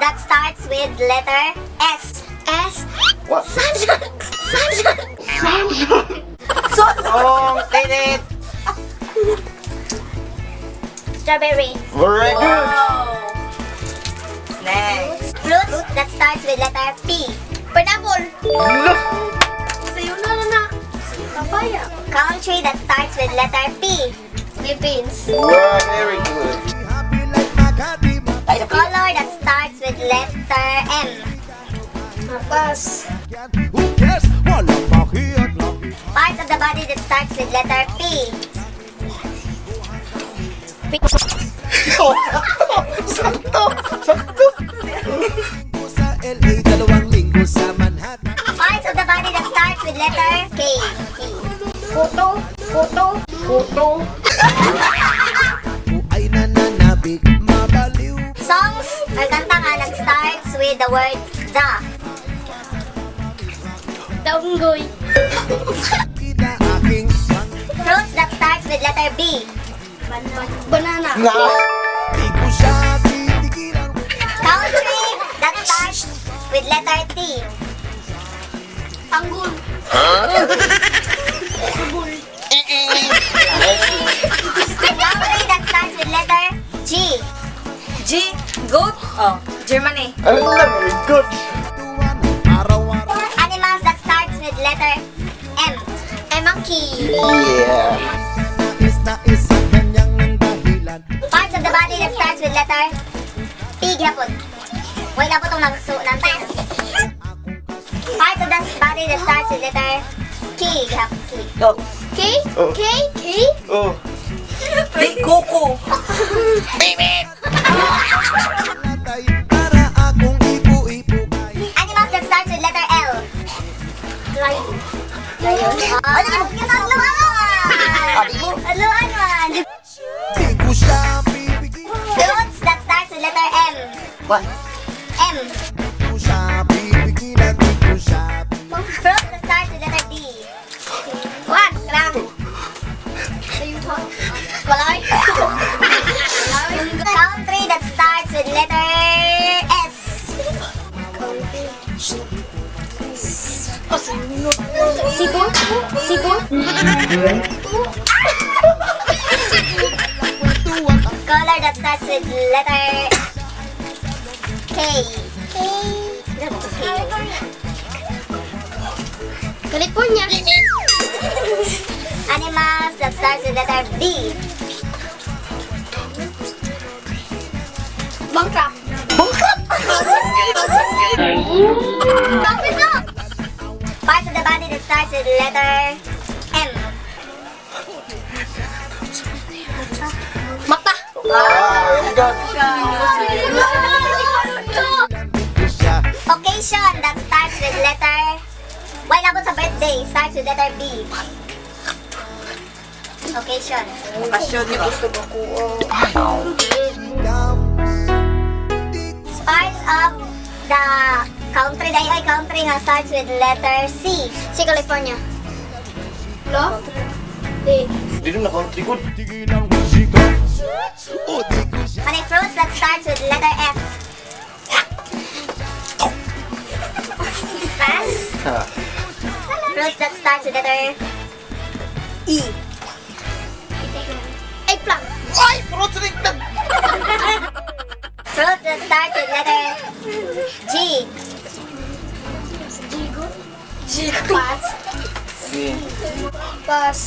that starts with letter S. S. What? Sunshine. Sunshine. Wrong. Did it. Strawberry. Very good. Wow. Next. Fruits that starts with letter P. Pineapple. Look. Sa'yo na na na. Papaya. Country that starts with letter P. Philippines. Wow, very good. Color that starts with letter M. Pass. Who cares? Walang pakiat laki. Parts of the body that starts with letter P. Sakto. Sakto. Linggo sa LA, 2 linggo sa Manhattan. Parts of the body that starts with letter K. K. Puto. Puto. Puto. Ako ay nananabik, mabaliw. Songs or kanta nga nag-starts with the word "the." Tunggoy. Kita aking Fruits that starts with letter B. Banana. Na. Di ko siya titigilan. Country that starts with letter T. Tanggol. Country that starts with letter G. G. Goat. Oh, Germany. Ano na, very good. Tuwan, araw-araw. Animals that starts with letter M. A monkey. Yeah. Nais nais sa kanyang ng dahilan. Parts of the body that starts with letter P gyapon. Wait na po itong nagsu nantay. Parts of the body that starts with letter K gyapon. K. Oh. K. Oh. K. K. Oh. Di, kuko. Natay, para akong ipo-ipo kay. Animals that starts with letter L. Lion. Lion. Oh, Luan! Luan man! Di ko siya pipigilan. Fruits that starts with letter M. What? M. Di ko siya pipigilan. Di ko siya Fruit that starts with letter D. One. Lang. Walay. Country that starts with letter S. Cebu. Cebu. Kwentuhan ang Color that starts with letter K. K. K. California. Animals that starts with letter B. Bangkok. Stop it up! Parts of the body that starts with letter M. Mata. Ah, very good. di ko siya Occasion that starts with letter. Why labot sa birthday? Starts with letter B. Occasion. Pasyon yung gusto ko ko. comes. Di Parts of the country, dahil ay country nga starts with letter C. Si California. Lo? Di. Dito na country good. tigilan when she comes. O di ko siya Ano yung fruits that starts with letter F? Pass. Ha. Fruits that starts with letter E. Eggplant. Ay, fruits rin. Fruit that starts with letter G. G. Pass. Sige. Pass.